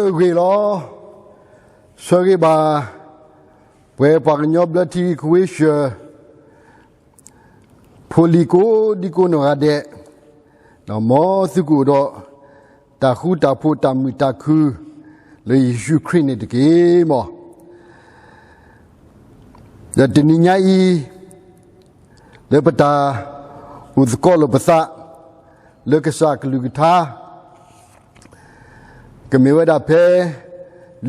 ဂ့ၤလီၤ. ဆၢဂ့ၤဘၣ် ပှၤပှၤကညီဘျၢထံခဝ့ၡၢၣ် ဖိလံၤကိးဒံကိးနီၢ်ဂၤဒဲး, မ်သုကအိၣ်ဒီး တၢ်ဃူတၢ်ဖိးတၢ်မုာ်တၢ်ခု လၢယ့ၣ်ၡူးခရံာ်န့ၣ်တက့ၢ်မီၢ်. ဒီးတနံၤညါအံၤ လၢပတၢ်အိၣ်သကိးလိာ်ပသး လၢကစၢ်ကလုၢ်ကထါ ကမ့ၢ်ဝဲဒၣ်ဖဲ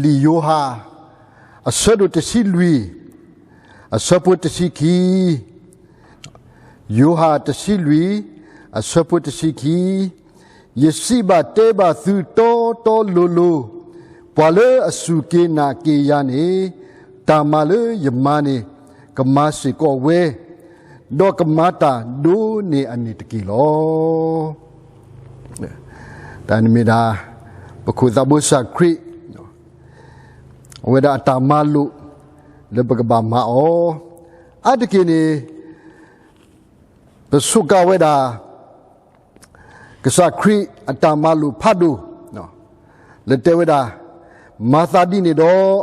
လံာ်ယိၤဟၣ် အဆၢဒိၣ်တဆံလွံၢ် အဆၢဖိတဆံခံ, ယိၤဟၣ်တဆံလွံၢ် အဆၢဖိတဆံခံ, ယစံးဘၣ်တဲဘၣ်သုတီတီလိၤလိၤ, ပှၤလၢအစူၢ်က့ၤနာ်က့ၤယၤန့ၣ် တၢ်မၤလၢယမၤန့ၣ် ကမၤစ့ၢ်ကီးဝဲ, ဒီးကမၤတၢ်ဒိးန့ၢ်အန့ၣ်တက့ၢ်လီၤ. တၢ်န့ၣ်မ့ၢ်ဒၣ် ပခိၣ်သးဘိကစၢ်ခရံာ် အဝဲဒၣ်အတၢ်မၤလိာ် လၢပကဘၣ်မၤအီၤ, အါတက့ၢ်န့ၣ် ပစူးကါဝဲဒၣ် ကစၢ်ခရံာ်အတၢ်မၤလိာ်ဖးဒိၣ် လၢတဲဝဲဒၣ်, မၤသးဒ်န့ၣ်ဒီး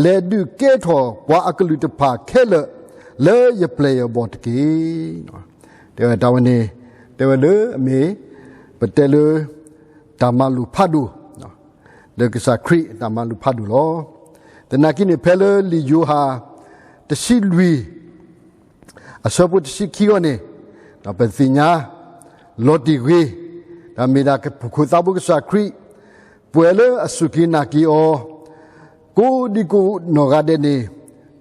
လဲၤဒုးကဲထီၣ်ပှၤအကလုာ်တဖၣ်ခဲလၢာ် လၢယပျဲၢ်ယဘီၣ်တက့ၢ်. တဲဝဲတၢ်ဝဲန့ၣ် တဲဝဲလၢအမ့ၢ် ပတဲလၢ တၢ်မၤလိာ်ဖးဒိၣ် လၢကစၢ်ခရံာ်အတၢ်မၤလိာ်ဖးဒိၣ်လီၤ. သနာ်က့န့ၣ် ဖဲလၢလံာ်ယိၤဟၣ် တဆံလွံၢ် အဆၢဖိတဆံခံအဂီၢ်န့ၣ် ပသ့ၣ်ညါ လီၤတံၢ်ဂ့ၤ, တၢ်မ့ၢ်ဒၣ်ပခိၣ်သးဘိကစၢ်ခရံာ် ပှၤလၢအစူၢ်က့ၤနာ်က့ၤအီၤ ကိးဒံကိးနီၢ်ဂၤဒဲးန့ၣ်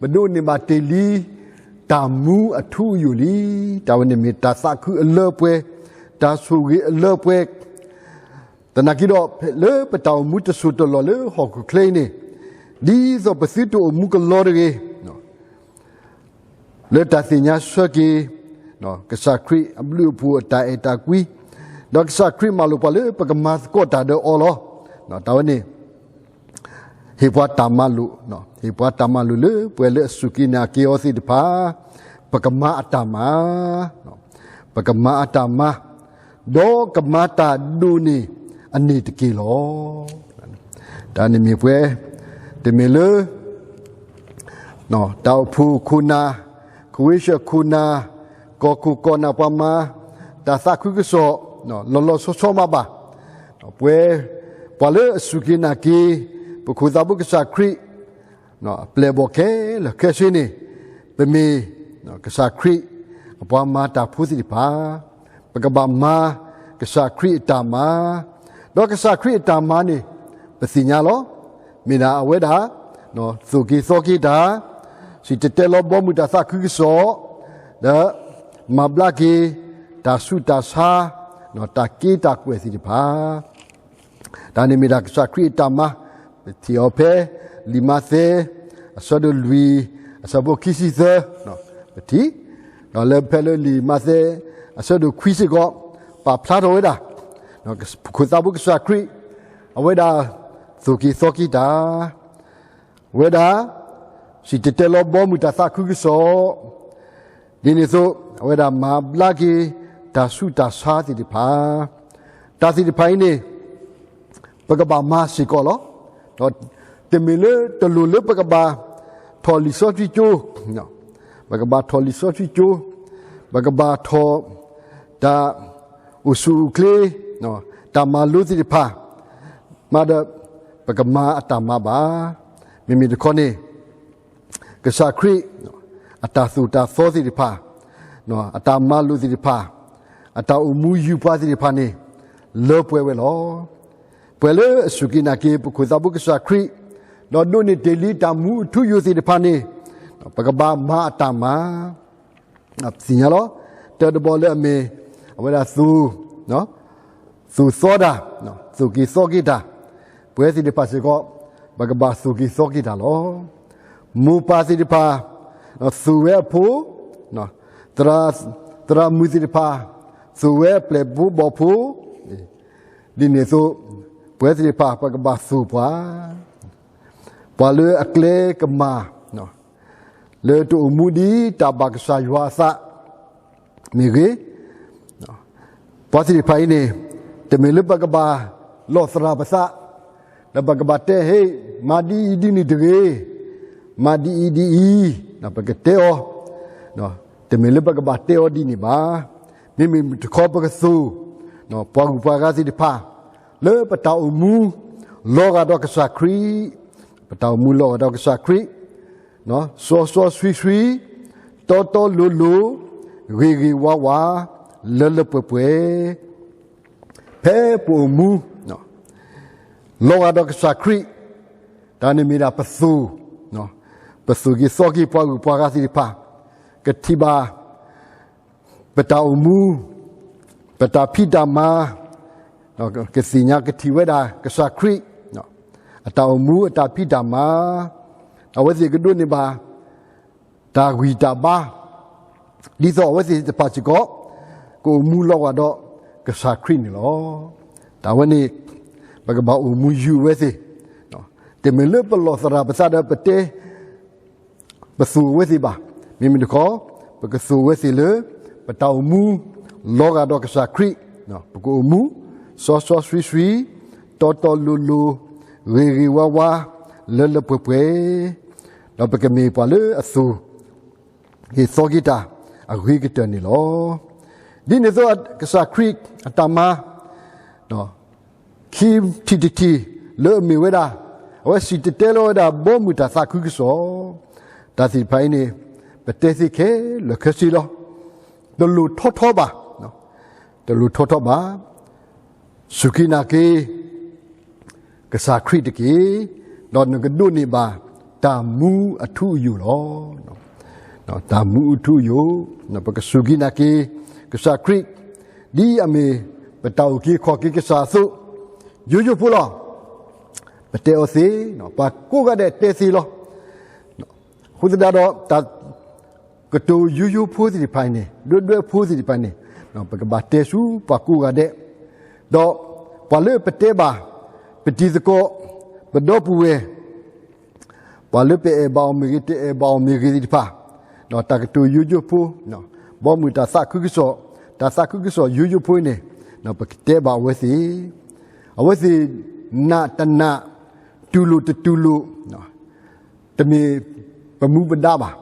ပဒိးန့ၢ်ဘၣ်တ့ၢ်လံ တၢ်မူအထူအယိာ်လံ. တၢ်ဝဲန့ၣ်မ့ၢ်တၢ်သးခုအလၢပှဲၤ, တၢ်ဆိၣ်ဂ့ၤအလၢပှဲၤ, သနာ်က့ဒီး လၢပတၢ်အိၣ်မူတစိၢ်တလီၢ်လၢဟီၣ်ခိၣ်ချၢအံၤန့ၣ် ဒ်သိးပသုတအိၣ်မူကလီတဂ့ၤ လၢတၢ်သ့ၣ်ညါဆၢက့ၤ ကစၢ်ခရံာ်အဘျုးအဖှိၣ်အတၢ်အဲၣ်တၢ်ကွံ, ဒီးကစၢ်ခရံာ်မၤလိာ်ပှၤလၢပကမၤသကိးတၢ်ဒီးအီၤလီၤ. တၢ်ဝဲန့ၣ် ဟ့ၣ်ပှၤတၢ်မၤလိာ်, ဟ့ၣ်ပှၤတၢ်မၤလိာ်လၢပှၤလၢအစူၢ်က့ၤနာ်က့ၤအီၤသ့ၣ်တဖၣ် ပကမၤအတၢ်မၤ, ပကမၤအတၢ်မၤ, ဒီးကမၤတၢ်ဒိးန့ၢ်အန့ၣ်တက့ၢ်လီၤ. တၢ်န့ၣ်မ့ၢ်ပှဲၤ, တမ့ၢ်လၢ တၢ်အိၣ်ဖှိၣ်ခိၣ်နၢ်, ခဝ့ၡၢၣ်ခိၣ်နၢ်, ကီၢ်ခိၣ်ကီၢ်နၢ်ပှၤမၤ တၢ်သးခုကစီၣ် လီၤလီၤဆီဆီမးဘၣ်. ပှဲၤ, ပှၤလၢအစူၢ်က့ၤနာ်က့ၤ ပခိၣ်သးဘိကစၢ်ခရံာ် အပျဲၢ်အဘီၣ်ခဲလၢာ်ခဲဆ့န့ၣ် ပမ့ၢ် ကစၢ်ခရံာ်အပှၤမၤတၢ်ဖိသ့ၣ်တဖၣ်, ပကဘၣ်မၤကစၢ်ခရံာ်အတၢ်မၤ, ဒီးကစၢ်ခရံာ်အတၢ်မၤန့ၣ် ပသ့ၣ်ညါလီၤ. မ့ၢ်ဒၣ်အဝဲဒၣ် သိၣ်က့ၤသီက့ၤတၢ်, စံၣ်တဲၤတဲလီၤဘီမုၢ်တၢ်သးခုကစီၣ်, ဒီးမၤဘျါက့ၤ တၢ်ဆူးတၢ်ဆါ, တၢ်က့တၢ်ကွဲၢ်သ့ၣ်တဖၣ် တၢ်န့ၣ်မ့ၢ်ဒၣ်ကစၢ်ခရံာ်အတၢ်မၤ, ပထံၣ်အီၤဖဲ လံာ်မးသဲ အဆၢဒိၣ်လွံၢ် အဆၢဖိခံဆံသၢ, ပထံၣ်, ဒီးလၢဖဲလၢလံာ်မးသဲ အဆၢဒိၣ်ခွံစ့ၢ်ကီး ပာ်ဖျါထီၣ်ဝဲဒၣ် ပခိၣ်သးဘိကစၢ်ခရံာ် အဝဲဒၣ် သိၣ်က့ၤသီက့ၤတၢ် အဝဲဒၣ် စံၣ်တဲၤတဲလီၤဘီမုၢ်တၢ်သးခုကစီၣ်, ဒ်န့ၣ်အသိး အဝဲဒၣ်မၤဘျါက့ၤ တၢ်ဆူးတၢ်ဆါသ့ၣ်တဖၣ်, တၢ်သ့ၣ်တဖၣ်အံၤန့ၣ် ပကဘၣ်မၤစ့ၢ်ကီးလီၤ. ဒီးတမ့ၢ်လၢတလိၣ်လၢပကဘၣ်ထီၣ်လံာ်စီဆှံကၠိ, ပကဘၣ်ထီၣ်လံာ်စီဆှံကၠိ, ပကဘၣ်ထီၣ် တၢ်အိၣ်ဆူၣ်အိၣ်ချ့, တၢ်မၤလိသ့ၣ်တဖၣ်, မၤဒီး ပကမၤအတၢ်မၤဘၣ်. မ့မ့ၢ်တခီန့ၣ် ကစၢ်ခရံာ် အတၢ်သိၣ်တၢ်သီသ့ၣ်တဖၣ်, အတၢ်မၤလိာ်သ့ၣ်တဖၣ်, အတၢ်အိၣ်မူယုၢ်ပှၤသ့ၣ်တဖၣ်န့ၣ် လၢပှဲၤဝဲလီၤ. ပှၤလၢအစူၢ်က့ၤနာ်က့ၤ ပခိၣ်သးဘိကစၢ်ခရံာ်, ဒီးဒိးန့ၢ်တ့ၢ်လံတၢ်မူအထူအယိာ်သ့ၣ်တဖၣ်န့ၣ် ပကဘၣ်မၤအတၢ်မၤ သ့ၣ်ညါလီၤ. တၢတဘီလၢအမ့ၢ် အဝဲဒၣ် သိၣ်သီတၢ်, သိၣ်က့ၤသီက့ၤတၢ်, ပှၤသ့ၣ်တဖၣ်စ့ၢ်ကီး ပကဘၣ်သိၣ်က့ၤသီက့ၤတၢ်လီၤ. မိၢ်ပၢ်သ့ၣ်တဖၣ် သိၣ်ဝဲအဖိ, သရၣ်မုၣ်သ့ၣ်တဖၣ် သိၣ်ဝဲအပျဲၢ်ဖိဘီၣ်ဖိ, ဒ်န့ၣ်အသိး ပှၤသ့ၣ်တဖၣ် ပကဘၣ်သိၣ်ပှၤ, ပှၤလၢအကျဲကမၣ် လၢတအိၣ်မူဒ်တၢ်ဘၣ်ကစၢ်ယွၤအသးမ့ၢ်ဂ့ၤ, ပှၤသ့ၣ်တဖၣ်အံၤန့ၣ် တမ့ၢ်လၢပကဘၣ်လီၢ်သရၣ်ပသး, ဒီးပကဘၣ်တဲ ဟ့ၣ်, မၤဒ်အံၤဒ်နုၤတဂ့ၤ, မၤဒ်အံၤဒ်အံၤ, ပကတဲအီၤ, တမ့ၢ်လၢပကဘၣ်တဲအီၤဒ်န့ၣ်ဘၣ်. မ့မ့ၢ်တခီပကသိၣ် ပှၤဂုၤပှၤဂၤသ့ၣ်တဖၣ် လၢပတၢ်အိၣ်မူ လီၤဂာ်ဒီးကစၢ်ခရံာ်, ပတၢ်အိၣ်မူလီၤဂာ်ဒီးကစၢ်ခရံာ် စီစီဆှံဆှံ, တီတီလိၤလိၤ, ဂ့ၤဂ့ၤဝါဝါ, လၢလၢပှဲၤပှဲၤ, ဖဲပအိၣ်မူ လီၤဂာ်ဒီးကစၢ်ခရံာ်, တၢ်န့ၣ်မ့ၢ်ဒၣ်ပသိၣ်, ပသိၣ်က့ၤသီက့ၤပှၤဂုၤပှၤဂၤသ့ၣ်တဖၣ်, ကထံၣ်ဘၣ် ပတၢ်အိၣ်မူ, ပတၢ်ဖံးတၢ်မၤ, ကသ့ၣ်ညါကထံၣ်ဝဲဒၣ်ကစၢ်ခရံာ် အတၢ်အိၣ်မူအတၢ်ဖံးတၢ်မၤ, အဝဲသ့ၣ်ကဒိးန့ၢ်ဘၣ် တၢ်ဂံၢ်တၢ်ဘါ, ဒ်သိးအဝဲသ့ၣ်တဖၣ်စ့ၢ်ကီး ကအိၣ်မူလီၤဂာ်ဒီးကစၢ်ခရံာ်န့ၣ်လီၤ. တၢ်ဝဲန့ၣ် ပကဘၣ်အိၣ်မူယုာ်အဝဲသ့ၣ်, တမ့ၢ်လၢပလီၢ်သရၣ်ပသးဒီးပတဲ ပသိၣ်အဝဲသ့ၣ်ဘၣ်. မ့မ့ၢ်တခီ ပကသိၣ်အဝဲသ့ၣ်လၢ ပတၢ်အိၣ်မူ လီၤဂာ်ဒီးကစၢ်ခရံာ်, ပကအိၣ်မူ စီစီဆှံဆှံ, တီတီလိၤလိၤ, ဂ့ၤဂ့ၤဝါဝါ, လၢလၢပှဲၤပှဲၤ, ဒီးပကမ့ၢ်ပှၤလၢအသိၣ် က့ၤသီက့ၤတၢ် အဂ့ၤကတၢၢ်န့ၣ်လီၤ. ဒ်န့ၣ်အသိး ကစၢ်ခရံာ်အတၢ်မၤ ခံထံၣ်တထံၣ် လၢအမ့ၢ်ဝဲဒၣ် အဝဲစံၣ်တဲၤတဲလီၤဝဲဒၣ် ဘီမုၢ်တၢ်သးခုကစီၣ်, တၢ်သ့ၣ်တဖၣ်အံၤန့ၣ် ပတဲသ့ခဲလၢာ်ခဲဆ့လီၤ. တလိၣ်ထီထီဘၣ်, တလိၣ်ထီထီဘၣ်, စူၢ်က့ၤနာ်က့ၤ ကစၢ်ခရံာ်တက့ၢ်, ဒီးနကဒိးန့ၢ်ဘၣ် တၢ်မူအထူအယိာ်လီၤ. တၢ်မူအထူအယိာ်, ပကစူၢ်က့ၤနာ်က့ၤ ကစၢ်ခရံာ် ဒ်အမ့ၢ်ပတၢ်အုၣ်က့ၤခီၣ်က့ၤကစၢ်အသိး, ယိယိဖိလီၤ. ပတဲအီၤသ့, ပှၤကိးဂၤဒဲးတဲသ့လီၤ. အဃိသတးဒီး တၢ်ကတိၤယိယိဖိသ့ၣ်တဖၣ်အံၤန့ၣ် ဒွဲၣ်ဒွဲၣ်ဖိသ့ၣ်တဖၣ်န့ၣ် ပကဘၣ်တဲဆူပှၤကိးဂၤဒဲး, ဒီးပှၤလၢပတဲဘၣ် ပတံၤသကိး ပဒီပုၢ်ဝဲၢ်, ပှၤလၢပအဲၣ်ဘၣ်အီၤမ့ၢ်ဂ့ၤ တအဲၣ်ဘၣ်အီၤမ့ၢ်ဂ့ၤသ့ၣ်တဖၣ်, တၢ်ကတိၤယိယိဖိ, ဘီမုၢ်တၢ်သးခုကစီၣ်, တၢ်သးခုကစီၣ်ယိယိဖိအံၤန့ၣ် ပကတဲဘၣ်အဝဲသ့ၣ်, အဝဲသ့ၣ်နာ်တနာ်, တူၢ်လိာ်တတူၢ်လိာ်, တမ့ၢ်ပမူပဒါဘၣ်.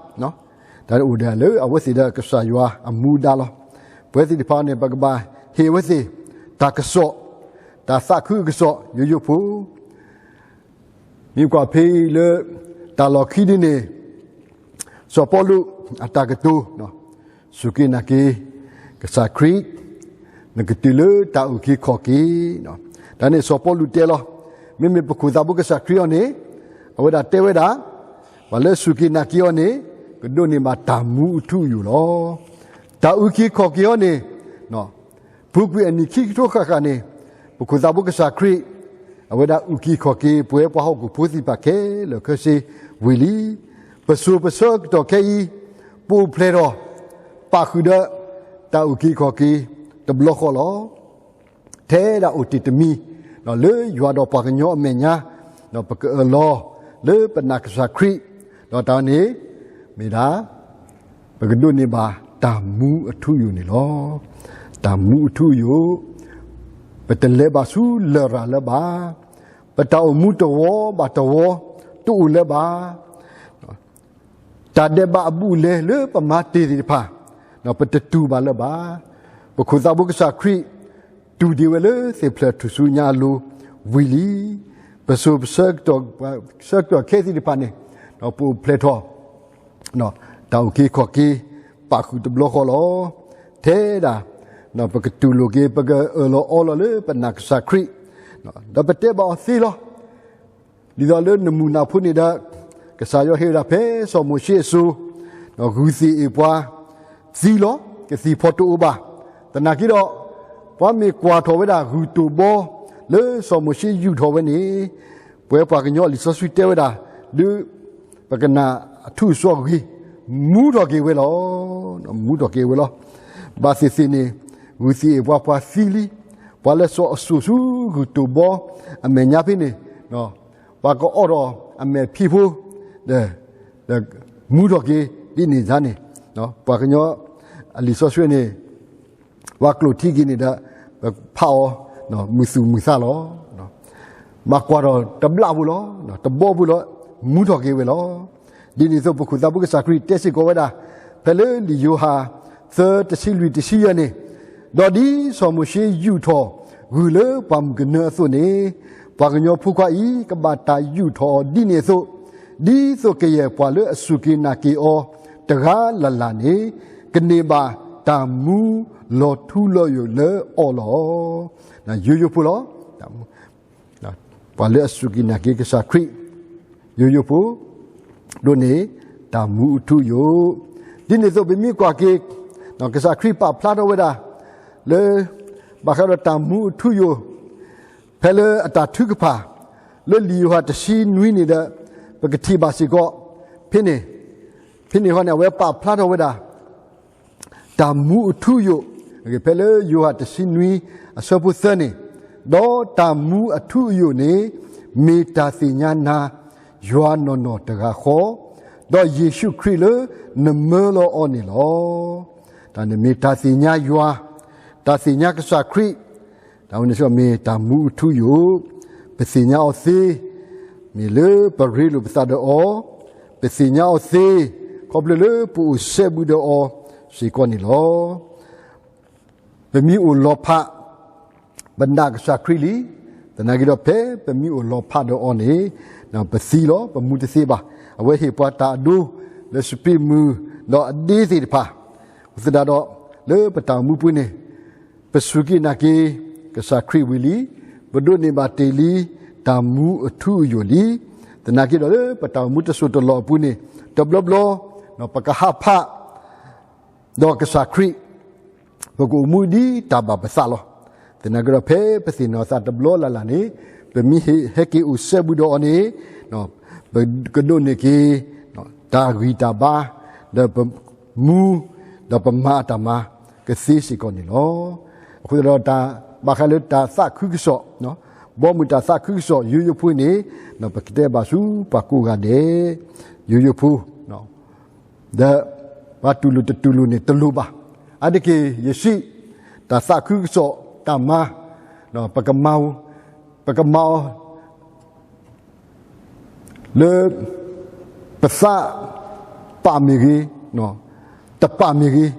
တၢ်အိၣ်ဒၣ်လၢအဝဲသ့ၣ်ဒီးကစၢ်ယွၤအမူဒါလီၤ. ပဝဲသ့ၣ်တဖၣ်န့ၣ် ပကဘၣ်ဟ့ၣ်အဝဲသ့ၣ် တၢ်ကစီၣ်, တၢ်သးခုကစီၣ်ယိယိဖိ, မ့ၢ်ကွၢ်ဖဲအံၤလၢ တၢ်လီၢ်ခံဒ်န့ၣ် စီၤပီလူးအတၢ်ကတိၤ, စူၢ်က့ၤနာ်က့ၤ ကစၢ်ခရံာ်, နကတုၤလၢတၢ်အုၣ်က့ၤခီၣ်က့ၤ, တၢ်န့ၣ်စီၤပီလူးတဲလီၤ. မ့မ့ၢ်ပခိၣ်သးဘိကစၢ်ခရံာ်အံၤန့ၣ် အဝဲဒၣ်တဲဝဲဒၣ်, ပှၤလၢအစူၢ်က့ၤနာ်က့ၤအီၤန့ၣ် ကဒိးန့ၢ်ဘၣ်တၢ်မူအထူအယိာ်လီၤ. တၢ်အုၣ်က့ၤခီၣ်က့ၤအီၤန့ၣ် ပူၤကွံာ်အနံၣ်ခံကထိဃၣ်ဃၣ်န့ၣ် ပခိၣ်သးဘိကစၢ်ခရံာ် အဝဲဒၣ်အုၣ်က့ၤခီၣ်က့ၤ ပဝဲပှၤဟီၣ်ခိၣ်ဖိသ့ၣ်တဖၣ်ခဲလၢာ်ခဲဆ့ဝံၤလံ. ပစိၤပဆၢကတီၢ်ခဲအံၤ ပအိၣ်ဖျဲၣ်ထီၣ် ပာ်ဃုာ်ဒီး တၢ်အုၣ်က့ၤခီၣ်က့ၤတဘျီဃီလီၤ. ထဲဒၣ်အိၣ်တ့ၢ်တမံၤ လၢယွၤဒီးပှၤကညီအမဲာ်ညါ ဒီးပကအၢၣ်လီၤလၢပနာ်ကစၢ်ခရံာ်, ဒီးတၢ်န့ၣ် မ့ၢ်ဒၣ် ပကဒိးန့ၢ်ဘၣ်တၢ်မူအထူအယိာ်န့ၣ်လီၤ. တၢ်မူအထူအယိာ်, ပတလဲၤဘၣ်ဆူလရာ်လၢၤဘၣ်. ပတၢ်အိၣ်မူတဝီဘၣ်တဝီ တအိၣ်လၢၤဘၣ်. တၢ်ဒဲးဘးအဘူးအလဲလၢပမၤတ့ၢ်သ့ၣ်တဖၣ် ပတတူၢ်ဘၣ်လၢၤဘၣ်. ပခိၣ်သးဘိကစၢ်ခရံာ် တူၢ်ဒံးဝဲလၢသ့ၣ်ဖျၢၣ်ထူၣ်စုညါအလိၤဝံၤလံ. ပစိၤပဆၢကတီၢ်ခဲသ့ၣ်တဖၣ်န့ၣ် ပအိၣ်ဖျဲၣ်ထီၣ် တၢ်အုၣ်က့ၤခီၣ်က့ၤ ပာ်ဃုာ်တဘျီဃီလီၤ. ထဲဒၣ် ပကတူၢ်လိာ်က့ၤ ပကအၢၣ်လီၤအီလီၤလၢပနာ်ကစၢ်ခရံာ် ဒီးပတဲဘၣ်အီၤသ့လီၤ. ဒ်သိးလၢနမုၢ်နၢ်ဖိန့ၣ်ဒီး ကစၢ်ယွၤဟ့ၣ်ဝဲဒၣ်ဖဲစီၤမိၤၡ့အစိၤ ဂုၢ်သ့ၣ်အ့ၣ်ပှၤသံလီၤ. ကသံၣ်ဖီတအိၣ်ဘၣ်. သနာ်က့ဒီး ပှၤမ့ၢ်ကွၢ်ထီၣ်ဝဲဒၣ်ဂုၢ်တိၢ်ဘီ လၢစီၤမိၤၡ့ယူာ်ထီၣ်ဝဲန့ၣ် ပဝဲပှၤကညီလံာ်စီဆှံတဲဝဲဒၣ် ဒ်ပကနၣ်အထူအစီအဂ့ၤ မူထီၣ်က့ၤဝဲလီၤ. မူထီၣ်က့ၤဝဲလီၤ. ဘၣ်သ့ၣ်သ့ၣ်န့ၣ် ဂုၢ်သ့ၣ်အ့ၣ်ပှၤ ပှၤသံလံ. ပှၤလၢစီၤအစိၣ်ဆူဂုၢ်တိၢ်ဘီအမဲာ်ညါဖဲန့ၣ် ပှၤကအီၣ်ထီၣ်အမဲာ်ဖံးဖိ ဒီးမူထီၣ်က့ၤဒ်န့ၣ်န့ၣ်, ပှၤကညီအလံာ်စီဆှံန့ၣ် ပှၤကျိာ်ထံက့ၤန့ၣ်ဒီး ပဖးအီၤ မုာ်သူၣ်မုာ်သးလီၤ. ဘၣ်ကွၢ်ထီၣ်တဘျီဖိလီၤ, တဘီဖိလီၤ, မူထီၣ်က့ၤဝဲလီၤ. ဒ်န့ၣ်အသိး ပခိၣ်သးဖိကစၢ်ခရံာ်တဲစ့ၢ်ကီးဝဲဒၣ် ဖဲလၢလံာ်ယိၤဟၣ် သၢ တဆံလွံၢ် တဆံယဲၢ်န့ၣ်, ဒီးဒ်စီၤမိၤၡ့ယူာ်ထီၣ်ဂုၢ်လၢပှၢ်မုၢ်ကနၢအသိးန့ၣ်, ပှၤကညီဖိခွါအံၤ ကဘၣ်တၢ်ယူာ်ထီၣ်အီၤဒ်န့ၣ်အသိး, ဒ်သိးကယဲၢ်ပှၤလၢအစူၢ်က့ၤနာ်က့ၤအီၤတဂၤလၢ်လၢ်န့ၣ်, ကန့ၢ်ဘၣ်တၢ်မူလီၤထူလီၤယိာ်လၢအီၤလီၤ. ယိယိဖိလီၤ. ပှၤလၢအစူၢ်က့ၤနာ်က့ၤကစၢ်ခရံာ် ယိယိဖိ ဒိးန့ၢ်တၢ်မူအထူအယိာ်. ဒ်န့ၣ်အသိး ပမ့ၢ်ကွၢ်က့ၤ ကစၢ်ခရံာ်ပာ်ဖျါထီၣ်ဝဲဒၣ် လၢ ဘၣ်ဃးဒီးတၢ်မူအထူအယိာ် ဖဲလၢအတၢ်ထုကဖၣ် လၢလံာ်ယိၤဟၣ်တဆံနွံန့ၣ်ဒီး ပကထံၣ်ဘၣ်စ့ၢ်ကီး ဖဲန့ၣ်, ဖဲန့ၣ်ဃီန့ၣ် အဝဲပာ်ဖျါထီၣ်ဝဲဒၣ် တၢ်မူအထူအယိာ်, ဖဲလၢယိၤဟၣ်တဆံနွံအဆၢဖိသၢန့ၣ်, ဒီးတၢ်မူအထူအယိာ်န့ၣ် မ့ၢ်တၢ်သ့ၣ်ညါနၤ ယွၤနီၢ်နီၢ်တဂၤဃီ, ဒီးယ့ၣ်ၡူးခရံာ်လၢနမၢလီၤအီၤန့ၣ်လီၤ. တၢ်န့ၣ်မ့ၢ်တၢ်သ့ၣ်ညါယွၤ, တၢ်သ့ၣ်ညါကစၢ်ခရံာ်, တၢ်ဝဲန့ၣ်မ့ၢ်တၢ်မူအထူအယိာ်, ပသ့ၣ်ညါအီၤသ့, မ့ၢ်လၢပရ့လိာ်ပသးဒီးအီၤ, ပသ့ၣ်ညါအီၤသ့, ခီဖျိလၢပအိၣ်စဲဘူးဒီးအီၤစ့ၢ်ကီးန့ၣ်လီၤ. ပမ့ၢ်အိၣ်လီၤဖး, ပနာ်ကစၢ်ခရံာ်လံ, သနာ်က့ဒီးဖဲပမ့ၢ်အိၣ်လီၤဖးဒီးအီၤန့ၣ်, ပသံလီၤ, ပမူတသ့ဘၣ်. အဝဲဟ့ၣ်ပှၤတၢ်အဒိ လၢစပံးမုၢ်ဒီးအဒ့သ့ၣ်တဖၣ်, အဃိသတးဒီး လၢပတၢ်အိၣ်မူပူၤန့ၣ် ပစူၢ်က့ၤနာ်က့ၤ ကစၢ်ခရံာ်ဝံၤလံ, ပဒိးန့ၢ်ဘၣ်တ့ၢ်လံ တၢ်မူအထူအယိာ်လံ. သနာ်က့ဒီးလၢပတၢ်အိၣ်မူတစိၢ်တလီၢ်အပူၤန့ၣ် တဘျီဘျီ ပကဟးဖး ဒီးကစၢ်ခရံာ်, ပကအိၣ်မူဒ်တၢ်ဘၣ်ပသးလီၤ. သနာ်က့ဒီးဖဲပသ့ၣ်နီၣ်သးတဘျီလၢ်လၢ်န့ၣ်, ပမ့ၢ်ဟဲက့ၤအိၣ်စဲဘူးဒီးအီၤန့ၣ်, ပကဒိးန့ၢ်က့ၤ တၢ်ဂံၢ်တၢ်ဘါ, ဒီးပမူ, ဒီးပမၤအတၢ်မၤကသ့စ့ၢ်ကီးန့ၣ်လီၤ. အဃိသတးဒီးတၢ်ဘၣ်ဃးလၢတၢ်သးခုကစီၣ်, ဘီမုၢ်တၢ်သးခုကစီၣ် ယိယိဖိန့ၣ်, ပကတဲဘၣ်ဆူပှၤကိးဂၤဒဲး, ယိယိဖိ ဒီးပှၤတူၢ်လိာ်တတူၢ်လိာ်န့ၣ်တလိၣ်ဘၣ်. အါတက့ၢ်ယစံး, တၢ်သးခုကစီၣ်တၢ်မၤ, ပကမၤ, ပကမၤအီၤ လၢပသးပာ်မ့ၢ်ဂ့ၤ, တပာ်မ့ၢ်ဂ့ၤ,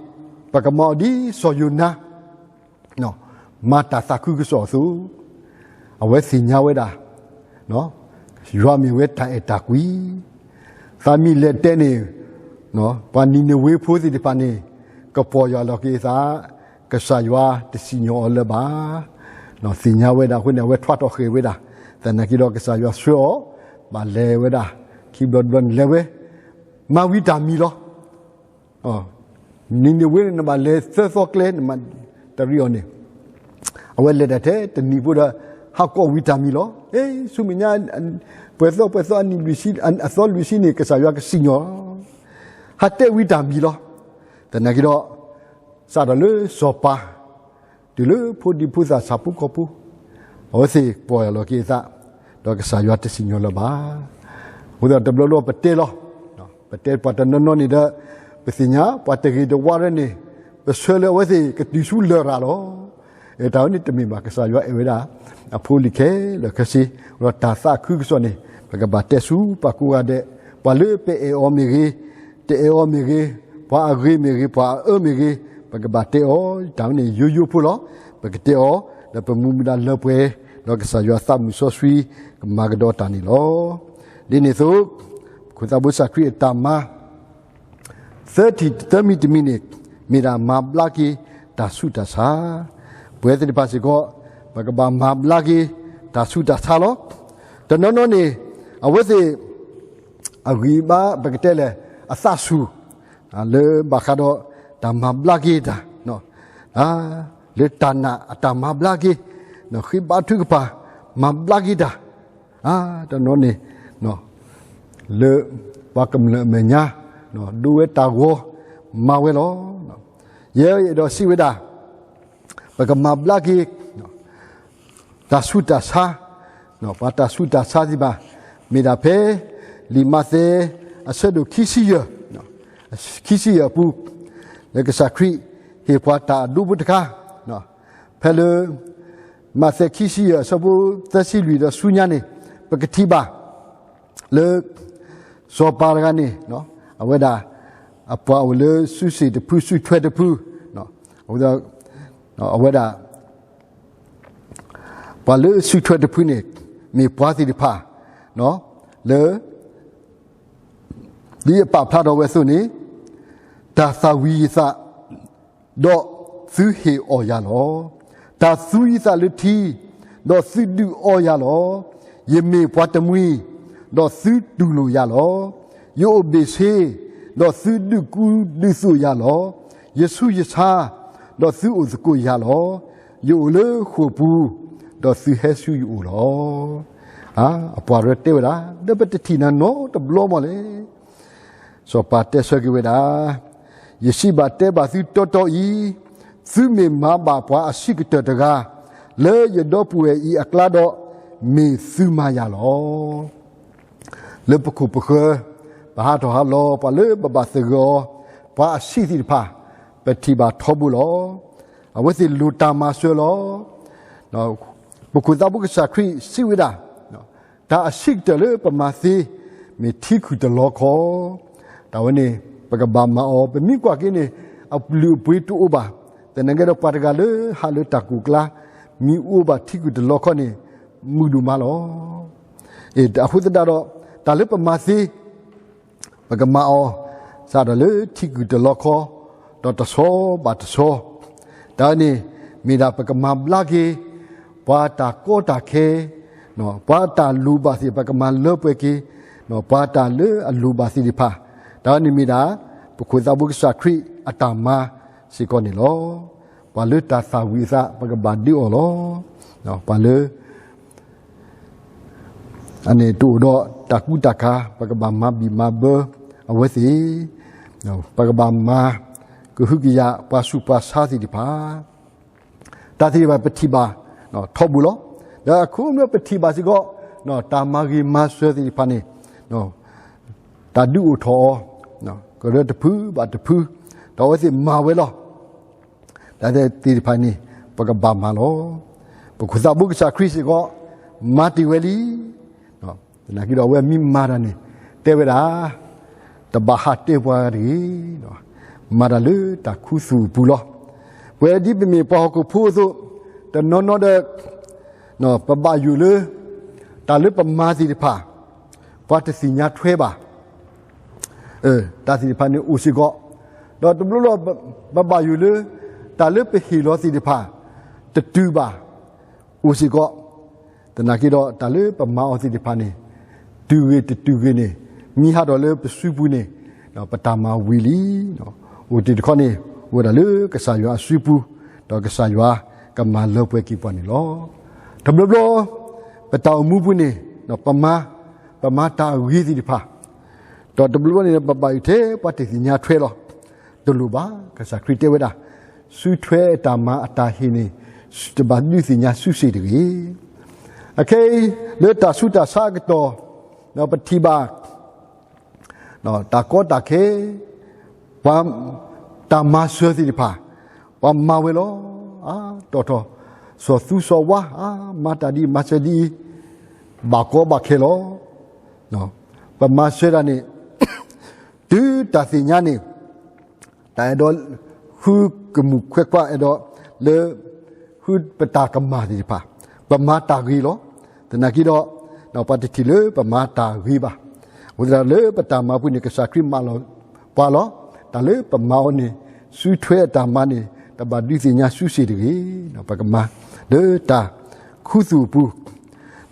ပကမၤအီၤဒ်စီၤယိၤနါ မၤတၢ်သးခုကစီၣ်အသိး, အဝဲသ့ၣ်ညါဝဲဒၣ် ယွၤမ့ၢ်ဝဲတၢ်အဲၣ်တၢ်ကွံ. သးမ့ၢ်လဲၤတဲန့ၣ်, ပှၤနံၤနဝ့ဖိသ့ၣ်တဖၣ်န့ၣ် ကပီၢ်ယၢ်လီၤက့ၤအသး, ကစၢ်ယွၤတစံၣ်ညီၣ်အီၤလၢၤဘၣ်. သ့ၣ်ညါဝဲဒၣ်အဃိန့ၣ် အဝဲထွါထီၣ်ဃ့ၢ်ဝဲဒၣ်, သနာ်က့ဒီးကစၢ်ယွၤဆှၢအီၤ, ဘၣ်လဲၤဝဲဒၣ်, ခံဘျီတဘျီန့ၣ်လဲၤဝဲ, မၤဝံၤတၢ်မံၤလီၤ. နံၤနဝ့န့ၣ် နဘၣ်လဲၤသၢသီကျဲ နမၤတရံးအီၤန့ၣ်, အဝဲလဲၤဒၣ်ထဲတနံၤဖိဒီး ဟးကိးဝံၤတၢ်မံၤလီၤ. ဆူမဲာ်ညါ ပှဲၤသီပှဲၤသီအနံၣ်လွံၢ်ဆံ, အသီလွံၢ်ဆံန့ၣ် ကစၢ်ယွၤကစံၣ်ညီၣ်, ဟးတဲဝံၤတၢ်မံၤလီၤ. သနာ်က့ဒီး စးထီၣ်လၢစီၤပၤ တုၤလၢဖိဒံဖိသၣ်ဆၣ်ဖိကီၢ်ဖိ, အဝဲသ့ၣ်ပီၢ်ယၢ်လီၤက့ၤအသး, ဒီးကစၢ်ယွၤတစံၣ်ညီၣ်လၢၤဘၣ်. အဃိသတးဒီးတဘျီဘျီပတဲလီၤ, ပတဲပှၤတနီၤနီၤန့ၣ်ဒီး, ပသ့ၣ်ညါပှၤတဂ့ၤတဝါရဲန့ၣ်, ပဆၢလၢအဝဲသ့ၣ်ကတုၤဆူလရာ်လီၤ. တၢ်ဝဲန့ၣ်တမ့ၢ်ဘၣ်, ကစၢ်ယွၤအဲၣ်ဝဲဒၣ် အဖိလံၤခဲလၢာ်ခဲဆ့, ဒီးတၢ်သးခုကစီၣ်န့ၣ် ပကဘၣ်တဲဆူပှၤကိးဂၤဒဲး, ပှၤလၢပအဲၣ်အီၤမ့ၢ်ဂ့ၤ, တအဲၣ်အီၤမ့ၢ်ဂ့ၤ, ပှၤအဂ့ၤမ့ၢ်ဂ့ၤ, ပှၤအအၢမ့ၢ်ဂ့ၤ, ပကဘၣ်တဲအီၤ, တၢ်ဝဲန့ၣ်ယိယိဖိလီၤ. ပကတဲအီၤ, ဒီးပမူမူဒါလၢပှဲၤ, ဒီးကစၢ်ယွၤသးမုာ်စီဆှံ ကမၤကဒီးတၢ်န့ၣ်လီၤ. ဒ်န့ၣ်အသိး, ပခိၣ်သးဖိကစၢ်ခရံာ်အတၢ်မၤ သၢထံၣ်သၢမံၤတမံၤန့ၣ်, မ့ၢ်ဒၣ်မၤဘျါက့ၤတၢ်ဆူးတၢ်ဆါ, ပဝဲသ့ၣ်တဖၣ်စ့ၢ်ကီး, ပကဘၣ်မၤဘျါက့ၤတၢ်ဆူးတၢ်ဆါလီၤ. တနီၤနီၤန့ၣ်, အဝဲသ့ၣ် အဂံၢ်အဘါ ပကတဲလဲၣ် အသးဆူၣ်, လၢဘၣ်ဃးဒီးတၢ်မၤဘျါက့ၤတၢ်, လၢတၢ်နာ်အတၢ်မၤဘျါက့ၤ, ဃ့ဘါထုကဖၣ် မၤဘျါက့ၤတၢ်, တနီၤန့ၣ် လၢပှၤကမျၢၢ်အမဲာ်ညါ ဒိဝဲတၢ်ဂီၤ မၤဝဲလီၤ. ယဲအဲၣ်ဒိးစံးဝဲဒၣ်, ပကမၤဘျါက့ၤ တၢ်ဆူးတၢ်ဆါ, ပှၤတၢ်ဆူးတၢ်ဆါသ့ၣ်တဖၣ်, မ့ၢ်ဒၣ်ဖဲ လံာ်မးသဲ အဆၢဒိၣ်ခံဆံယဲၢ်, ခံဆံယဲၢ်အပူၤ, လၢကစၢ်ခရံာ်ဟ့ၣ်ပှၤတၢ်အဒိဖိတခါ, ဖဲလၢ မးသဲခံဆံယဲၢ် အဆၢဖိသၢဆံလွံၢ်ဒီးဆူညါန့ၣ် ပကထံၣ်ဘၣ် လၢ စီၤပၤတဂၤန့ၣ် အဝဲဒၣ် အပှၤအိၣ်လၢစုစ့ၣ်တဖု စုထွဲတဖု အဝဲဒၣ် ပှၤလၢစုထွဲတဖုန့ၣ် မ့ၢ်ပှၤသ့ၣ်တဖၣ် လၢ ဒ်အပာ်ဖျါထီၣ်ဝဲအသိးန့ၣ်, တၢ်သၣ်ဝံၤယသး ဒီးသုဟ့ၣ်အီၣ်ယၤလီၤ. တၢ်သူယသးလၢထံ, ဒီးသုဒုးအီယၤလီၤ. ယမ့ၢ်ပှၤတမှံၤ, ဒီးသုတူၢ်လိာ်ယၤလီၤ. ယအိၣ်ဘ့ၣ်ဆ့, ဒီးသုဒုးကူဒုးသိးယၤလီၤ. ယဆူးယဆါ, ဒီးသုအိၣ်သကိးယၤလီၤ. ယအိၣ်လၢဃိာ်ပူၤ, ဒီးသုဟဲဆူယအိၣ်လီၤ. အပှၤရဲတဲဝဲဒၣ် ဒီးပတထံၣ်နၤနီတဘျီမီၢ်လဲၣ်. စီၤပၤတဲဆၢက့ၤဝဲဒၣ်, ယစံးဘၣ်တဲဘၣ်သုတီတီအံၤ, သုမ့ၢ်မၤဘၣ်ပှၤအဆံးကတၢၢ်တဂၤ လၢယဒီပုၢ်ဝဲၢ်အံၤအကျါဒီး, မ့ၢ်သုမၤယၤလီၤ. လၢပခိၣ်ပဃၢၤ, ပဟးထီၣ်ဟးလီၤ ပှၤလၢပဘၣ်သဂၢၢ်အီၤ, ပှၤအဆံးသ့ၣ်တဖၣ်, ပထံၣ်ဘၣ်ထီဘိလီၤ. အဝဲသ့ၣ်လိၣ်တၢ်မၤစၢၤလီၤ. ပခိၣ်သးဘိကစၢ်ခရံာ်စံးဝဲဒၣ်, တၢ်အဆံးကတၢၢ်လၢပမၤသ့, မ့ၢ်ထံခုၣ်တလီခီ, တၢ်ဝဲန့ၣ် ပကဘၣ်မၤအီၤ, ပမ့ၢ်ကွၢ်က့ၤန့ၣ် အလုၢ်အပှ့ၤတအိၣ်ဘၣ်. သနာ်က့ဒီးပှၤတဂၤလၢဟးလၢတၢ်ကိၢ်ကျါ, မ့ၢ်အိၣ်ဘၣ်ထံခုၣ်တလီခီန့ၣ် မုာ်ဒိၣ်မးလီၤ. အဃိသတးဒီး တၢ်လၢပမၤသ့ ပကမၤအီၤ, စးထီၣ်လၢထံခုၣ်တလီခီ, ဒီးတဆီဘၣ်တဆီ, တၢ်န့ၣ် မ့ၢ်ဒၣ်ပကမၤဘျါက့ၤ ပှၤတၢ်ကီတၢ်ခဲ, ပှၤတၢ်လိၣ်ဘၣ်သ့ၣ် ပကမၤလၢပှဲၤက့ၤ, ပှၤတၢ်လၢအလိၣ်ဘၣ်သ့ၣ်တဖၣ်, တၢ်န့ၣ်မ့ၢ်ဒၣ် ပခိၣ်သးဘိကစၢ်ခရံာ်အတၢ်မၤစ့ၢ်ကီးန့ၣ်လီၤ. ပှၤလၢတၢ်သၣ်ဝံၤအသး ပကဘၣ်ဒုးအီၤလီၤ. ပှၤလၢ အန့ၣ်တအိၣ်ဒီးတၢ်ကူတၢ်ကၤ ပကဘၣ်မၤဘံၣ်မၤဘၢအဝဲသ့ၣ်, ပကဘၣ်မၤ ကဟုကယာ်ပှၤဆူးပှၤဆါသ့ၣ်တဖၣ်, တၢ်သ့ၣ်တဖၣ်ပထံၣ်ဘၣ်ထီဘိလီၤ. ဒီးအခိၣ်မ့ၢ်ပထံၣ်ဘၣ်စ့ၢ်ကီး တၢ်မၤဂ့ၤမၤစၢၤသ့ၣ်တဖၣ်န့ၣ် တၢ်ဒုးအိၣ်ထီၣ်အီၤ ကရၢတဖုဘၣ်တဖု, ဒီးအဝဲသ့ၣ်မၤဝဲလီၤ. တၢ်သ့ၣ်တဖၣ်န့ၣ် ပကဘၣ်မၤလီၤ. ပခိၣ်သးဘိကစၢ်ခရံာ်စ့ၢ်ကီး မၤတ့ၢ်ဝဲလံ. သနာ်က့ဒီးအဝဲမ့ၢ်မၤတၢ်န့ၣ် တဲဝဲဒၣ် တဘၣ်ဟးတဲပှၤတဂ့ၤ, မၤတၢ်လၢတၢ်ခူသူၣ်အပူၤလီၤ. ပဝဲဒ်ပမ့ၢ်ပှၤဟီၣ်ခိၣ်ဖိအသိး တနီၤနီၤဒီး ပဘၣ်ယိၣ်လၢ တၢ်လၢပမၤသ့ၣ်တဖၣ် ပှၤတသ့ၣ်ညါထွဲဘၣ်. တၢ်သ့ၣ်တဖၣ်န့ၣ်အိၣ်စ့ၢ်ကီး, ဒီးတဘျီဘျီ ပဘၣ်ယိၣ်လၢ တၢ်လၢပဟ့ၣ်လီၤသ့ၣ်တဖၣ် တတုၤဘၣ် အိၣ်စ့ၢ်ကီး, သနာ်က့ဒီးတၢ်လၢပမၤအီၤသ့ၣ်တဖၣ်န့ၣ် တုၤဂ့ၤတတုၤဂ့ၤန့ၣ် မ့ၢ်ဟးထီၣ်လၢပစုပူၤန့ၣ် ပတၢ်မၤဝံၤလံ. အိၣ်တ့ၢ်တခီန့ၣ် အိၣ်ဝဲဒၣ်လၢကစၢ်ယွၤအစုပူၤ, ဒီးကစၢ်ယွၤကမၤလၢပှဲၤက့ၤပှၤန့ၣ်လီၤ. တဘျီဘျီ ပတၢ်အိၣ်မူပူၤန့ၣ် ပမၤ, ပမၤတၢ်အဂ့ၤသ့ၣ်တဖၣ်, ဒီးတဘျီဘျီန့ၣ် ပဘၣ်ယိၣ်ထဲပှၤတသ့ၣ်ညါထွဲလီၤ. တလိၣ်ဘၣ်, ကစၢ်ခရံာ်တဲဝဲဒၣ် စုထွဲအတၢ်မၤအတၢ်ဟ့ၣ်န့ၣ် တဘၣ်ဒုးသ့ၣ်ညါစုစ့ၣ်တဂ့ၤ. အခဲအံၤ လၢတၢ်ဆူးတၢ်ဆါအကတီၢ် ပထံၣ်ဘၣ် တၢ်ကီတၢ်ခဲ, ပှၤ တၢ်မၤစၢၤသ့ၣ်တဖၣ် ပှၤမၤဝဲလီၤ. အါတီၢ်ထီၣ် စီၤသူစီၤဝါ အါ မၤတၢ်ဒ်အံၤ မၤစၢၤဒ်အံၤ ဘၣ်ကီဘၣ်ခဲလီၤ. ပမၤစၢၤတၢ်န့ၣ် တုၤတၢ်သ့ၣ်ညါန့ၣ် တၢ်အဲၣ်ဒိး ဃုကမူၣ်ခွဲးခွါ အဲၣ်ဒိးလၢ ဃုပတၢ်ကမၣ်သ့ၣ်တဖၣ် ပမၤတၢ်ဂ့ၤလီၤ. သနာ်က့ဒီး ပှၤတထံၣ်လၢပမၤတၢ်ဂ့ၤဘၣ်. အဃိသတးလၢပတၢ်မၤပူၤန့ၣ် ကစၢ်ခရံာ်မၢလီၤပှၤလီၤ. တၢ်လၢပမၤအီၤန့ၣ် စုထွဲအတၢ်မၤန့ၣ် တဘၣ်ဒုးသ့ၣ်ညါစုစ့ၣ်တဂ့ၤ. ပကမၤလၢတၢ်ခူသူၣ်အပူၤ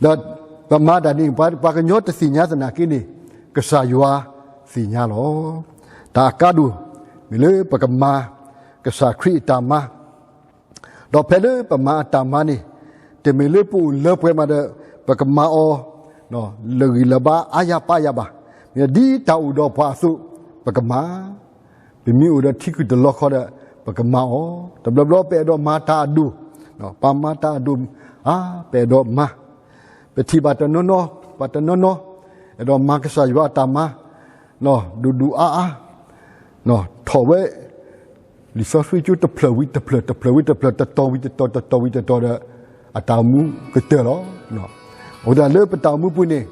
ဒီးပမၤတၢ်န့ၣ် ပှၤကညီတသ့ၣ်ညါသနာ်က့န့ၣ် ကစၢ်ယွၤသ့ၣ်ညါလီၤ. တၢ်အကါဒိၣ် မ့ၢ်လၢပကမၤ ကစၢ်ခရံာ်အတၢ်မၤ, ဒီးဖဲလၢပမၤအတၢ်မၤန့ၣ် တမ့ၢ်လၢပအိၣ်လၢပှဲၤမးဒီး ပကမၤအီၤ လၢာ်ဂံၢ်လၢာ်ဘါအါယၤပါယၤဘၣ်. မ့ၢ်ဒ်တၢ်အိၣ်ဒီးပှၤအသိး ပကမၤ ပမ့ၢ်အိၣ်ဒီးထံခုၣ်တလီခီဒီး ပကမၤအီၤ. တဘျီဘျီပအဲၣ်ဒိးမၤတၢ်အဒိၣ်, ပှၤမၤတၢ်အဒိၣ် အါ ပအဲၣ်ဒိးမၤ, ပထံၣ်ဘၣ်တနီၤနီၤ ပှၤတနီၤနီၤ အဲၣ်ဒိးမၤကစၢ်ယွၤအတၢ်မၤ ဒိၣ်ဒိၣ်အါအါ, ထီၣ်ဝဲ လံာ်စီဆှံကၠိတဖျၢၣ်ဝံၤတဖျၢၣ် တဖျၢၣ်ဝံၤတဖျၢၣ် တတီၤဝံၤတတီၤ တတီၤဝံၤတတီၤဒီး အတၢ်အိၣ်မူကတၢၢ်လီၤ. အဃိသတးလၢပတၢ်အိၣ်မူပူၤန့ၣ်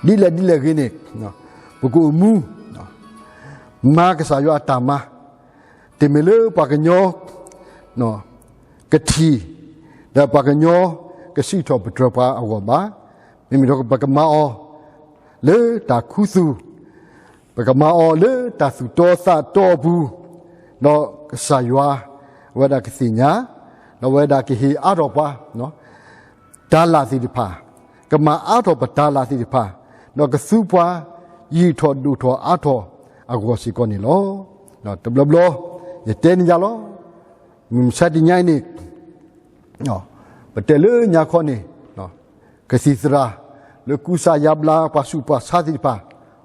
ဒ်လဲၣ်ဒ်လဲၣ်ဂ့ၤန့ၣ် ပကအိၣ်မူ မၤကစၢ်ယွၤအတၢ်မၤ, တမ့ၢ်လၢပှၤကညီကထံၣ် ဒီးပှၤကညီကစံးထီၣ်ပတြၢၤပှၤအဂီၢ်ဘၣ်. မ့မ့ၢ်ဒီးပကမၤအီၤလၢတၢ်ခူသူၣ်, ပကမၤအီၤလၢတၢ်သူၣ်တီသးတီအပူၤ, ဒီးကစၢ်ယွၤ အဝဲဒၣ်ကသ့ၣ်ညါ, ဒီးအဝဲဒၣ်ကဟ့ၣ်အါထီၣ်ပှၤ တၤလၣ်သ့ၣ်တဖၣ်, ကမၤအါထီၣ်ပတၤလၣ်သ့ၣ်တဖၣ်, ဒီးကသူပှၤယံာ်ထီၣ်ဒိၣ်ထီၣ်အါထီၣ်အဂီၢ်စ့ၢ်ကီးန့ၣ်လီၤ. တဘျီဘျီ ယတဲန့ၢ်ယၤလီၤ. မုၢ်မဆါတနံၤအံၤန့ၣ် ပတဲလၢညါခီန့ၣ် ကသံၣ်သရၣ် လၢကူစါယါဘျါပှၤဆူးပှၤဆါသ့ၣ်တဖၣ်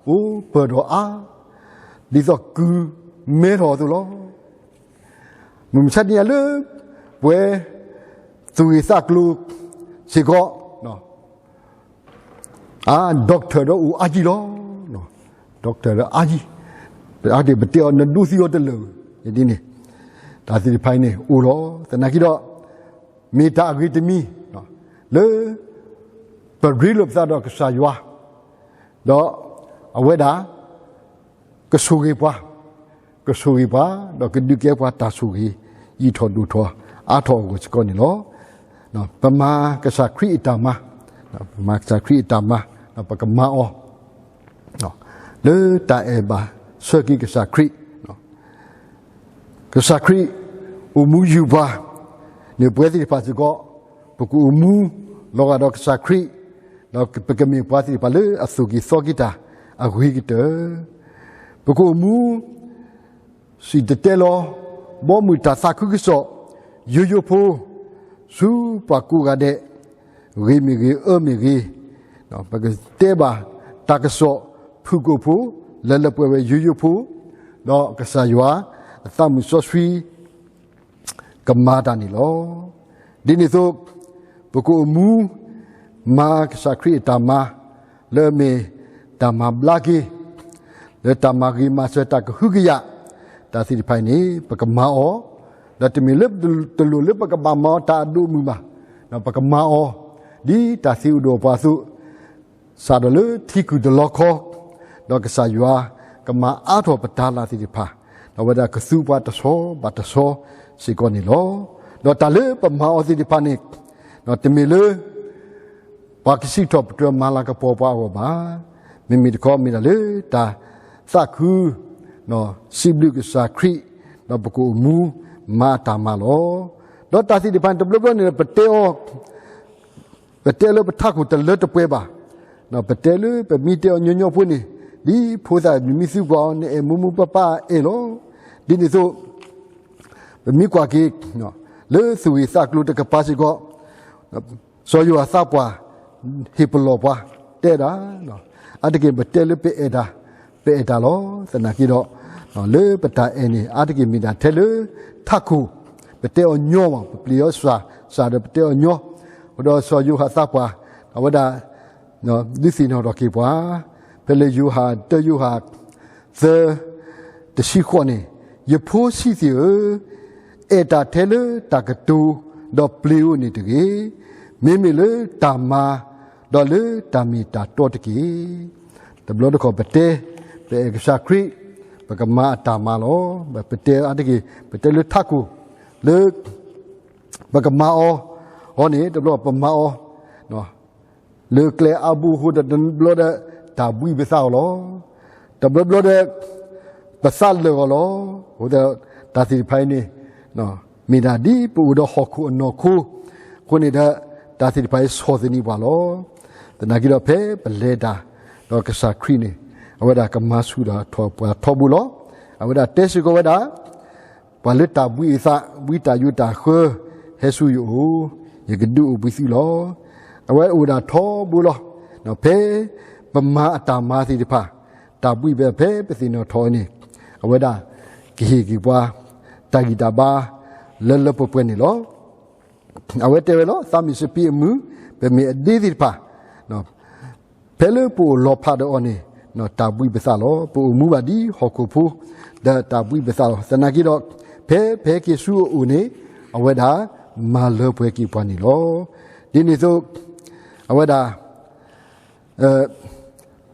အိၣ်ပၢၢ်ထီၣ်အါ, ဒ်သိးကုၢ်မဲထီၣ်အသိးလီၤ. မုၢ်မဆါတနံၤအံၤလၢ ပဝဲ သူၣ်ဂ့ၢ်သးကျိၤစ့ၢ်ကီး အ doctor ဒီးအိၣ်အါကံလီၤ. doctor ဒီးအါကံ, အါတ့ၢ်ပတဲအီၤနဒိသံအီၤတလၢာ်, ဒ်န့ၣ် တၢ်သ့ၣ်တဖၣ်အံၤန့ၣ်အိၣ်လီၤ. သနာ်က့ဒီး မ့ၢ်တၢ်အဂ့ၤတမံၤ လၢ ပရ့လိာ်ပသးဒီးကစၢ်ယွၤ, ဒီးအဝဲဒၣ် ကဆိၣ်ဂ့ၤပှၤ, ကဆိၣ်ဂ့ၤပှၤ, ဒီးကဒုးကဲပှၤတၢ်ဆိၣ်ဂ့ၤ ယံာ်ထီၣ်ဒိၣ်ထီၣ်အါထီၣ်အဂီၢ်စ့ၢ်ကီးန့ၣ်လီၤ. ပမၤကစၢ်ခရံာ်အတၢ်မၤ, ပမၤကစၢ်ခရံာ်အတၢ်မၤ, ပကမၤအီၤ လၢတၢ်အဲၣ်ဘၣ်ဆၢက့ၤကစၢ်ခရံာ်, ကစၢ်ခရံာ်အိၣ်မူယုၢ်ပှၤန့ၣ် ပဝဲသ့ၣ်တဖၣ်စ့ၢ်ကီး ပကအိၣ်မူလီၤဂာ်ဒီးကစၢ်ခရံာ်, ဒီးပကမ့ၢ်ပှၤသ့ၣ်တဖၣ်လၢအသူၣ်က့ၤသီက့ၤတၢ်အဂ့ၤကတၢၢ်, ပကအိၣ်မူ စံၣ်တဲၤတဲလီၤ ဘီမုၢ်တၢ်သးခုကစီၣ် ယိယိဖိ ဆူပှၤကိးဂၤဒဲး, ဂ့ၤမ့ၢ်ဂ့ၤ အၢမ့ၢ်ဂ့ၤ, ပကတဲဘၣ်တၢ်ကစီၣ်ဖုၣ်ကိာ်ဖိ လၢလၢပှဲၤဝဲယိယိဖိ, ဒီးကစၢ်ယွၤအသးမုၢ်စီဆှံ ကမၤတၢ်န့ၣ်လီၤ. ဒ်န့ၣ်အသိး ပကအိၣ်မူ မၤကစၢ်ခရံာ်အတၢ်မၤ လၢအမ့ၢ်တၢ်မၤဘျါက့ၤ လၢတၢ်မၤဂ့ၤမၤစၢၤ တၢ်ကဟုကယာ် တၢ်သ့ၣ်တဖၣ်အံၤန့ၣ် ပကမၤအီၤ, ဒီးတမ့ၢ်လၢ တလိၣ်လၢပကဘၣ်မၤအီၤတၢ်အဒိၣ်အမုၢ်ဘၣ်, ပကမၤအီၤ ဒ်တၢ်သ့အိၣ်ဒီးပှၤအသိး စးထီၣ်လၢထံခုၣ်တလီခီ, ဒီးကစၢ်ယွၤကမၤအါထီၣ်ပတၤလၢ်သ့ၣ်တဖၣ်, ဒီးအဝဲဒၣ်ကသူပှၤတဆီဘၣ်တဆီစ့ၢ်ကီးန့ၣ်လီၤ. ဒီးတၢ်လၢပမၤအီၤသ့ၣ်တဖၣ်န့ၣ် တမ့ၢ်လၢ ပှၤကစံးထီၣ်ပတြၢၤမၤလၤကပီၤပှၤအဂီၢ်ဘၣ်. မ့မ့ၢ်တခီမ့ၢ်ဒၣ်လၢတၢ်သးခု စံးဘျုးကစၢ်ခရံာ်, ဒီးပကအိၣ်မူမၤအတၢ်မၤလီၤ. ဒီးတၢ်သ့ၣ်တဖၣ်န့ၣ် တဘျီဘျီန့ၣ် ပတဲအီၤ ပတဲလၢပထးခိၣ်တလၢတပှဲၤဘၣ်. ပတဲလၢပမ့ၢ်တဲအီၤညီညီဖိန့ၣ် ဒ်ဖိသၣ်မ့ၢ်သုကွၢ်အီၤ နအဲၣ်မိၢ်မိၢ်ပၢ်ပၢ်အဲၣ်လီၤ. ဒ်န့ၣ်အသိး ပမ့ၢ်ကွၢ်က့ၤ လၢသူၣ်ဂ့ၢ်သးကျိၤတကပၤစ့ၢ်ကီး စီၤယိၤဟၣ်သးပှၢ် ဟ့ၣ်ပလီၢ်ပှၤ တဲဒၣ်, အါတက့ၢ်ပတဲလၢပအဲၣ်တၢ်, ပအဲၣ်တၢ်လီၤ. သနာ်က့ဒီး လၢပတၢ်အဲၣ်န့ၣ် အါတက့ၢ်မ့ၢ်ဒၣ်ထဲလၢထးခိၣ်, ပတဲအီၤညီမး ပပျံၤအီၤစှၤ, စှၤဒီးပတဲအီၤညီ, အဃိဒီးစီၤယိၤဟၣ်သးပှၢ် အဝဲဒၣ် ဒုးသ့ၣ်နီၣ်ထီၣ်က့ၤပှၤ ဖဲလၢယိၤဟၣ် တၢယိၤဟၣ် သၢ တဆံဃိးန့ၣ်, ယဖိဆံးသ့ၣ်ဧၢ, အဲၣ်တၢ်ထဲလၢတၢ်ကတိၤ ဒီးပျ့ၤဧိၤန့ၣ်တဂ့ၤ, မ့မ့ၢ်လၢတၢ်မၤ ဒီးလၢတၢ်မ့ၢ်တၢ်တီတက့ၢ်. တဘျီတခီၣ်ပတဲ ပအဲၣ်ကစၢ်ခရံာ် ပကမၤအတၢ်မၤလီၤ. ပတဲအါတက့ၢ် ပတဲလၢထးခိၣ် လၢ ပကမၤအီၤ, အီၤန့ၣ် တဘျီပမၤအီၤ လၢကျဲအါဘိအဃိဒီး တဘျီဒီး တၢ်ဘှံးပသးအီၤလီၤ. တဘျီဘျီဒီး ပသးလၢာ်အီၤလီၤ. အဃိဒီး တၢ်သ့ၣ်တဖၣ်အံၤန့ၣ် မ့ၢ်ဒၣ်ဒ်ပအိၣ်ဒီးဟီၣ်ခိၣ်အနီၢ်ခိ အဃိန့ၣ်ဒီး တၢ်သ့ၣ်တဖၣ်အံၤဆီၣ်သနံးပှၤလီၤ. သနာ်က့ဒီးဖဲပလဲၤတၢ် ဒီးကစၢ်ခရံာ်န့ၣ် အဝဲဒၣ်ကမၤဆူၣ်ထီၣ်ပှၤထီဘိလီၤ. အဝဲဒၣ်တဲစ့ၢ်ကီးဝဲဒၣ် ပှၤလၢတၢ်ဘှံးအသး ဘှံးတၢ်ယိးတၢ်ဃၢ ဟဲဆူယအိၣ်, ယကဒုးအိၣ်ဘှံးသုလီၤ. အဝဲအိၣ်ဒၣ်ထီဘိလီၤ. ဖဲပမၤအတၢ်မၤသ့ၣ်တဖၣ် တၢ်ဘှံးဖဲ ဖဲပသ့ၣ်နီၣ်ထီၣ်အီၤန့ၣ် အဝဲဒၣ်ကဟ့ၣ်က့ၤပှၤ တၢ်ဂံၢ်တၢ်ဘါ လၢလၢပှဲၤပှဲၤန့ၣ်လီၤ. အဝဲတဲဝဲလီၤ, သးမ့ၢ်စပံးအမုၢ် ပမ့ၢ်အဒ့သ့ၣ်တဖၣ် ဖဲလၢပအိၣ်လီၤဖးဒီးအီၤန့ၣ် တၢ်ဘှံးပသးလီၤ. ပအိၣ်မူဘၣ်ဒ်ဟီၣ်ခိၣ်ဖိ ဒီးတၢ်ဘှံးပသးလီၤ. သနာ်က့ဒီး ဖဲပဟဲက့ၤဆူအအိၣ်န့ၣ် အဝဲဒၣ် မၤလၢပှဲၤက့ၤပှၤန့ၣ်လီၤ. ဒ်န့ၣ်အသိး အဝဲဒၣ်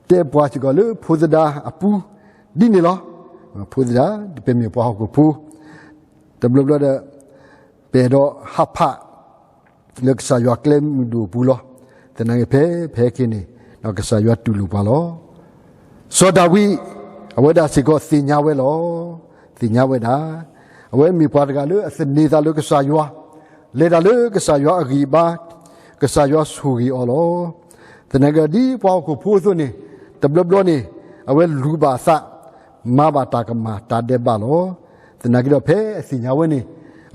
တဲပှၤစ့ၢ်ကီးလၢဖိသဒါအပူၤ ဒ်န့ၣ်လီၤ. ဖိသဒါ ပမ့ၢ်ပှၤဟီၣ်ခိၣ်ဖိ တဘျီဘျီဒီး ပအဲၣ်ဒိးဟးဖး လၢကစၢ်ယွၤကျဲမုၢ်ဒိၣ်အပူၤလီၤ. သနာ်က့ဖဲ ဖဲဟဲက့ၤန့ၣ် ဒီးကစၢ်ယွၤတူၢ်လိာ်ပှၤလီၤ. စီၤဒၤဝံး အဝဲဒၣ်စ့ၢ်ကီးသ့ၣ်ညါဝဲလီၤ. သ့ၣ်ညါဝဲဒၣ် အဝဲမ့ၢ်ပှၤတဂၤလၢအသန့ၤသးလၢကစၢ်ယွၤ, လဲၤတၢ်လၢကစၢ်ယွၤအဂံၢ်အဘါ, ကစၢ်ယွၤဆိၣ်ဂ့ၤအီၤလီၤ. သနာ်က့ဒ်ပှၤဟီၣ်ခိၣ်ဖိအသိးန့ၣ် တဘျီဘျီန့ၣ် အဝဲလူၤဘၣ်အသး, မၤဘၣ်တၢ်ကမၣ်တၢ်ဒဲးဘးလီၤ. သနာ်က့ဒီးဖဲအသ့ၣ်ညါဝဲန့ၣ်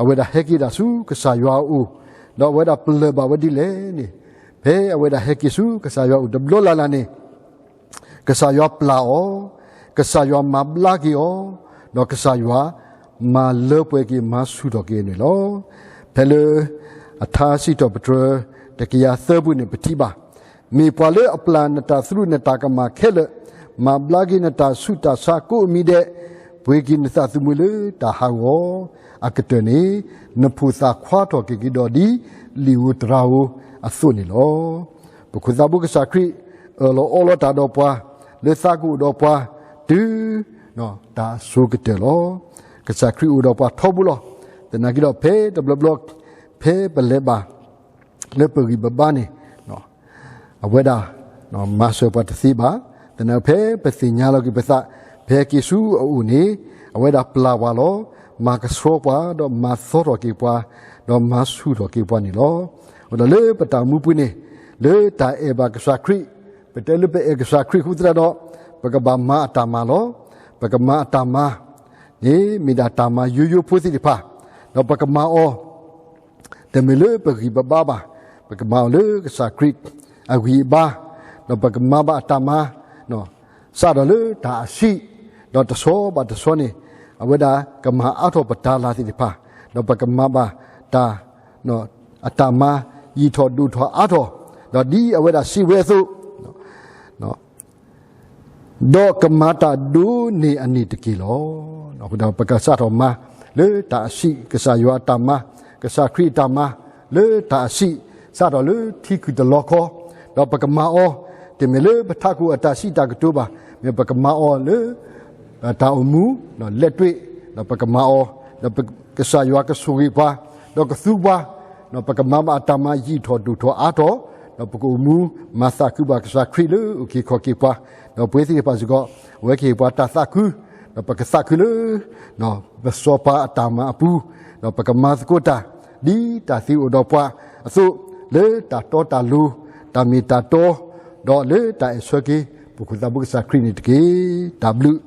အဝဲဒၣ်ဟဲက့ၤဒၣ်ဆူကစၢ်ယွၤအအိၣ်, ဒီးအဝဲဒၣ်ပလၢၢ်ဘၣ်ဝဲဒ်လဲၣ်န့ၣ်, ဖဲအဝဲဒၣ်ဟဲက့ၤဆူကစၢ်ယွၤအအိၣ်တဘျီလၢ်လၢ်န့ၣ် ကစၢ်ယွၤပျၢ်အီၤ, ကစၢ်ယွၤမၤဘျါက့ၤအီၤ, ဒီးကစၢ်ယွၤမၤလၢပှဲၤက့ၤမၤဆူၣ်ထီၣ်က့ၤန့ၣ်လီၤ. ဖဲလၢ အထါစံးထီၣ်ပတြၢၤ တကယၤသၢပူၤန့ၣ် ပထံၣ်ဘၣ်, မ့ၢ်ပှၤလၢအပျၢ်နတၢ်သရူးနတၢ်ကမၣ်ခဲလၢာ်, မၤဘျါက့ၤနတၢ်ဆူးတၢ်ဆါကိးအမံၤဒဲး, ပှ့ၤက့ၤနသးသမူလၢတၢ်ဟးဂီၤ, အကတၢၢ်န့ၣ် နဖိၣ်သၣ်ခွါထီၣ်က့ၤကဒီးဒ်လံာ်ဧိၤတြၤဧိၤအသိးန့ၣ်လီၤ. ပခိၣ်သးဘိကစၢ်ခရံာ် အၢၣ်လီၤအီလီၤတၢ်ဒီးပှၤ လၢသးကအိၣ်ဒီးပှၤ တုၤ တၢ်အစိၤကတၢၢ်လီၤ. ကစၢ်ခရံာ်အိၣ်ဒီးပှၤထီဘိလီၤ. သနာ်က့ဒီးဖဲတဘျီဘျီ ဖဲပလဲၤဘၣ် လၢပဂံၢ်ပဘါန့ၣ် အဝဲဒၣ် မၤစၢၤပှၤတသ့ဘၣ်. သနာ်က့ဖဲပသ့ၣ်ညါလီၤက့ၤပသး ဖဲဟဲက့ၤဆူအအိၣ်န့ၣ် အဝဲဒၣ်ပျၢ်ပှၤလီၤ. မၤကဆှီပှၤ ဒီးမၤသီထီၣ်က့ၤပှၤ ဒီးမၤဆူၣ်ထီၣ်က့ၤပှၤန့ၣ်လီၤ. အဃိဒီးလၢပတၢ်အိၣ်မူပူၤန့ၣ် လၢတၢ်အဲၣ်ဘၣ်ကစၢ်ခရံာ်, ပတဲလၢပအဲၣ်ကစၢ်ခရံာ်အဃိသတးဒီး ပကဘၣ်မၤအတၢ်မၤလီၤ. ပကမၤအတၢ်မၤန့ၣ် မ့ၢ်ဒၣ်တၢ်မၤယိယိဖိသ့ၣ်တဖၣ်, ဒီးပကမၤအီၤ တမ့ၢ်လၢပဂံၢ်ပဘါဘၣ်, ပကမၤအီၤလၢကစၢ်ခရံာ်အဂံၢ်အဘါ, ဒီးပကမၤဘၣ်အတၢ်မၤ စးထီၣ်လၢတၢ်အဆံး, ဒီးတဆီဘၣ်တဆီန့ၣ် အဝဲဒၣ်ကမၤအါထီၣ်ပတၢ်လၤသ့ၣ်တဖၣ်, ဒီးပကမၤဘၣ်တၢ် အတၢ်မၤယံာ်ထီၣ်ဒိၣ်ထီၣ်အါထီၣ်, ဒီးဒ်အဝဲဒၣ်စံးဝဲအသိး ဒီးကမၤတၢ်ဒိၣ်န့ၢ်အန့ၣ်တက့ၢ်လီၤ. အဃိဒီးပကစးထီၣ်မၤလၢတၢ်အဆံး, ကစၢ်ယွၤအတၢ်မၤ, ကစၢ်ခရံာ်အတၢ်မၤလၢတၢ်အဆံး, စးထီၣ်လၢထံခုၣ်တလီၤခီ, ဒီးပကမၤအီၤ, တမ့ၢ်လၢပထးခိၣ်အတၢ်စံးတၢ်ကတိၤဘၣ်, မ့ၢ်ပကမၤအီၤလၢ တၢ်အိၣ်မူ လက်တွေ့, ဒီးပကမၤအီၤ, ဒီးကစၢ်ယွၤကဆိၣ်ဂ့ၤပှၤ, ဒီးကသူပှၤ, ဒီးပကမၤဘၣ်အတၢ်မၤယံာ်ထီၣ်ဒိၣ်ထီၣ်အါထီၣ်, ဒီးပကအိၣ်မူမၤသးခုဘၣ်ကစၢ်ခရံာ်လၢအအိၣ်က့ၤခီၣ်က့ၤပှၤ, ဒီးပဝဲသ့ၣ်တဖၣ်စ့ၢ်ကီး အဝဲကဟ့ၣ်ပှၤတၢ်သးခု, ဒီးပကသးခုလၢ ပစီၤပၤအတၢ်မၤအပူၤ, ဒီးပကမၤသကိးတၢ် ဒ်တၢ်သ့အိၣ်ဒီးပှၤအသိး, လၢတၢ်တီတၢ်လိၤ, တၢ်မ့ၢ်တၢ်တီ, ဒီးလၢတၢ်အဲၣ်ဆၢက့ၤ ပခိၣ်သးဘိကစၢ်ခရံာ်န့ၣ်တက့ၢ်. တၢ်ဘျုး